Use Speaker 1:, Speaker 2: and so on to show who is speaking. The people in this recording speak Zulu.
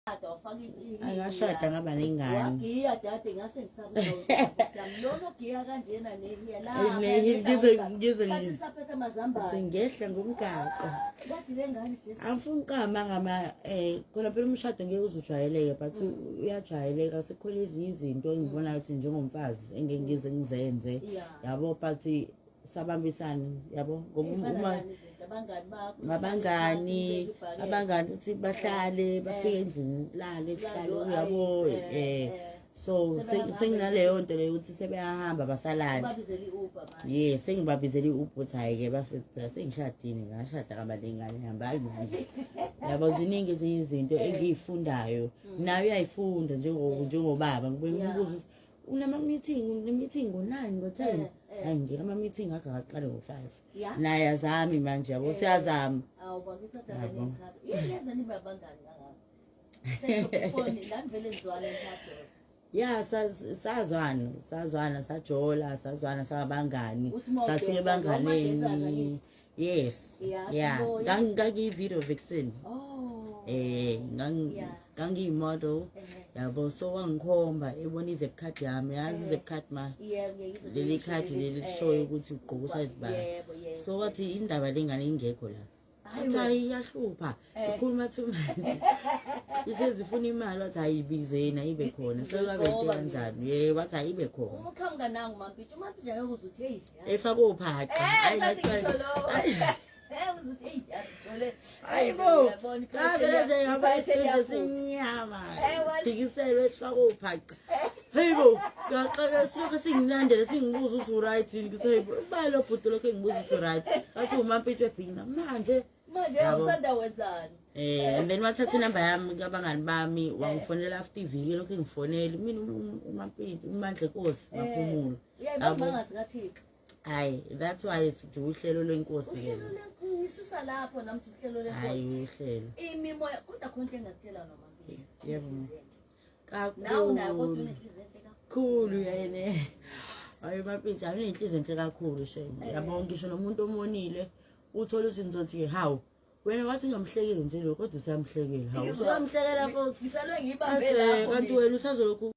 Speaker 1: Wafaka
Speaker 2: Angashada ngaba nengane.
Speaker 1: Wagiya dade ngase ngisabuza ogiya kanjena nehiya la.
Speaker 2: Ngize
Speaker 1: ngize ngisaphethe amazambane.
Speaker 2: Ngehla ngomgaqo.
Speaker 1: Bathi le ngane Jesu.
Speaker 2: Angifuni uqamba ngama eh khona phela umshado ngeke uzujwayeleke but uyajwayeleka sekukhona ezinye izinto engibona ukuthi njengomfazi engeke ngize ngizenze. Yabo but sabambisana yabo ngoba uma ngabangani abangani ukuthi bahlale eh. bafike endlini lale kuhlale uyabo eh, eh. So senginaleyo nto leyo ukuthi sebeyahamba basalali. Ye sengibabizela i-uber ukuthi hhayi-ke bafethu phela sengishadile ngashada kabalingane hambani manje yabo. Ziningi ezinye izinto engiyifundayo nayo uyayifunda njengobaba ngibuye ngimbuza ukuthi unama-meeting une-meeting ngo-9 ngo-10. Hayi nje ama-meeting akhe akaqale ngo-5. Naye azami manje yabo siyazama.
Speaker 1: Awu bakithi kodwa nichaza. Yini yenza nibe abangani kangaka? Sesofoni la nivele nizwane nithathe.
Speaker 2: Ya sazwana sazwana sajola sazwana sabangani sasuke ebanganeni. Yes. Yeah. Ngangiyi-video vixen.
Speaker 1: Oh.
Speaker 2: Eh ngangiyi-model. Yabo so wangikhomba ebona i-zip card yami yazi i-zip card ma. Leli khadi leli lishoyo ukuthi ugqoka usize bani. So wathi indaba lengane ingekho la. Athi hayi iyahlupha. Ikhuluma too much. Ihlezi ifuna imali wathi ayibizeni ayibe khona. So kabe into kanjani? Yebo wathi ayibe khona.
Speaker 1: Uma uqhamuka nangu Mampitsha, uMampitsha ngeke uze uthi hey.
Speaker 2: Efaka ophaqa.
Speaker 1: Hayi ngisho lo. Eh uze uthi hey asithole.
Speaker 2: Hayibo. Ngavele nje ngihamba isizwe simnyama. Phikiselwe esifaka ophaqa. Hayibo, ngaxaka silokho singilandele singibuza ukuthi uright yini ngithi hayibo ubani lo bhuti lokho engibuza ukuthi uright. Bathi uMampitsha ebhina manje.
Speaker 1: Manje usanda wenzani?
Speaker 2: Eh and then wathatha inamba yami kabangani bami wangifonela after iviki lokho engifonela mina uMampintsha uMandla Nkosi Maphumulo.
Speaker 1: Yebo mangazi kaThixo.
Speaker 2: Hayi that's why sithi uhlelo lwenkosi ke.
Speaker 1: Uhlelo lenkosi ngisusa lapho nami uhlelo lenkosi.
Speaker 2: Hayi uhlelo.
Speaker 1: Imimoya kodwa khona into engakutshela noma Mampintsha.
Speaker 2: Yebo.
Speaker 1: Nawe unayo kodwa unenhliziyo enhle
Speaker 2: kakhulu yena. Hayi Mampintsha unenhliziyo enhle kakhulu shame. Yabo ngisho nomuntu omonile uthola ukuthi ngizothi hawu wena wathi ngamhlekile nje lo kodwa usayamhlekela hawu usayamhlekela futhi
Speaker 1: ngisalwe ngibambe lapho
Speaker 2: kanti wena usazolokhu.